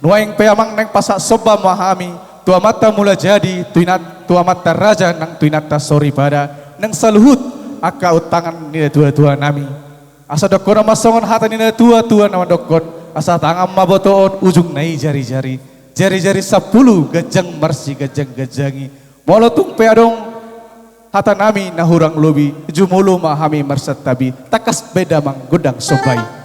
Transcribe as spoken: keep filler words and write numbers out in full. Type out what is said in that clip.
Nuaeng pe amang naeng pasahat somba ma hami tu amanta Mulajadi, tu inanta, tu amanta raja nang tu inanta soripada, nang saluhut angka undangan ni natuatuanami. Asa dohonon ma songon hata ni natuatua na mandokkon, asa tangan ma botoon, ujungna i jarijari, jarijari sampulu ganjang marsiganjangganjangi. Molo tung pe adong hatanami na hurang lobi, jumolo ma hami marsantabi, tangkas bahen damang gondang somba i.